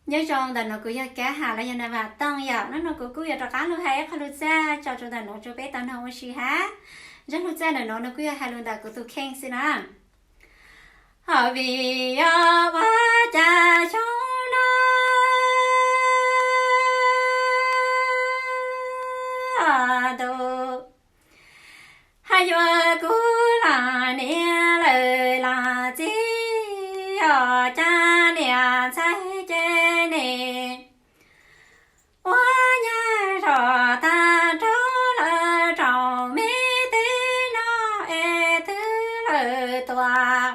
Nyob zoo, ntawm nuav kuv yog Kab Has los yog Nas Vas Tooj yom. Nub nua kuv kuj yuav rov qaab lug has ib qho lug txaj tso rua ntawm nuav rua peb tau noog ua si hab. Zaj lug txaj ntawm nuav nua kuj yog has lug ntawm kuv tug kheej xwb na. Hov vim yog ua cas xyoo no ntuj, hab yuav kuv laam niam lawm laam txiv, yog cas niam ntxhais ces nim ua nyab zog tag nrho lawm rau me teb no es twb lawm tuaj.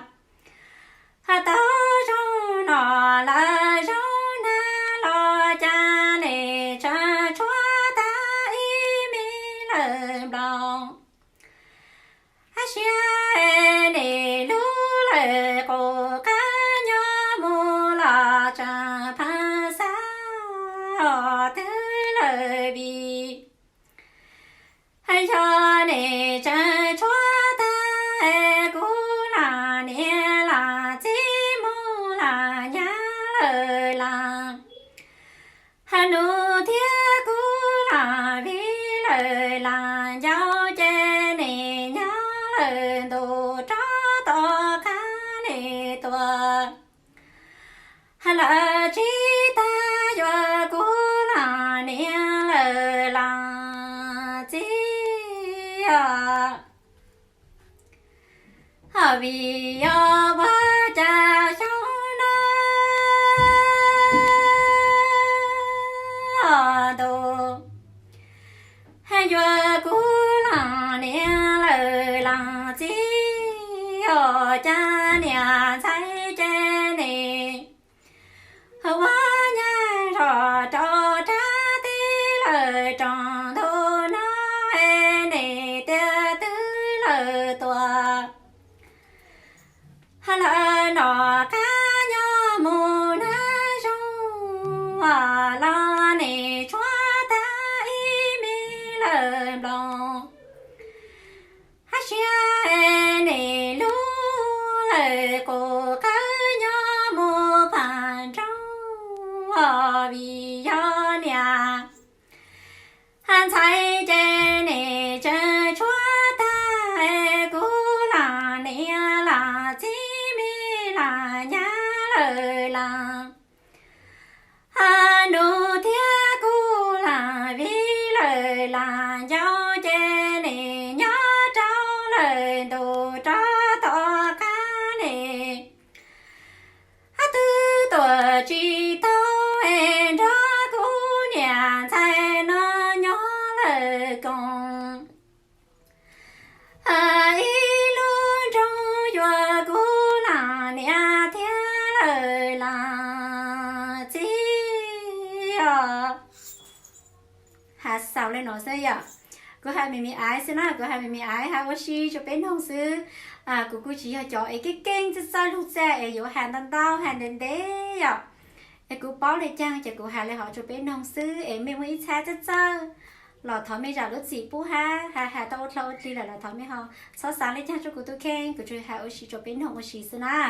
Hab tau zoo no lawm zoo nag los cas nim tseem tshuav tag ib me lawm nploos. Hab sia nim lub lawm quas qab nyob mus los tseem pheej xav os twb lawm vim yog nim tseem tshuav tag es kuv laam niam laam txiv mus laam nyab lawm laam. Hab nub thiab kuv laam vij lawm laam ncauj ces nim nyob lawm ntuj rov tom qab nim tuaj. Hab lawv tsis tas yuav kuv laam niam lawm laam txiv os. Hov vim yog ua cas xyoo no ntuj, hab yuav kuv laam niam lawm laam txiv, yog cas niam ntxhais ces nim ua nyab zog rau rab teb lawm roos ntuj no es nim tias twb lawm tuaj. Hab lawm no qab nyob mus nag zoo los nim tshuav tag ib me lawm nploos. Hab sia nim lub lawm quas qab nyob mus pam nroog os vim yog niam ntxhais ces nim tseem tshuav tag es kuv laam niam laam txiv me laam nyab lawm laam. Hab nub thiab kuv laam vij lawm laam ncauj ces nim nyob rau lawm ntuj rov tom qab nim. Hab twb tuaj tsis tau es nrog kuv niam ntxhais no nyob lawm koom ib lub nroog yuav kuv laam niam thiab lawm laam txiv os. Has xaus le nuav xwb yom. Kuv has me me aiv xwb na, kuv has me me aiv has ua si rua peb noog xwb. Kuv kuj tsis yog cov es keej keej txawj txawj lug txaj es yuav has ntau ntau has ntev ntev yom. Es kuv paub le caag ces kuv has le hov rua peb noog xwb, es mej muaj ib txhab txawj txawj los thov mej zam lub txim pub hab, has has tau ua dlhau ua dlig lawm los thov mej ho txhob xaav le caag rua kuv tug kheej, kuv tsuas has ua si rua peb noog ua si xwb na.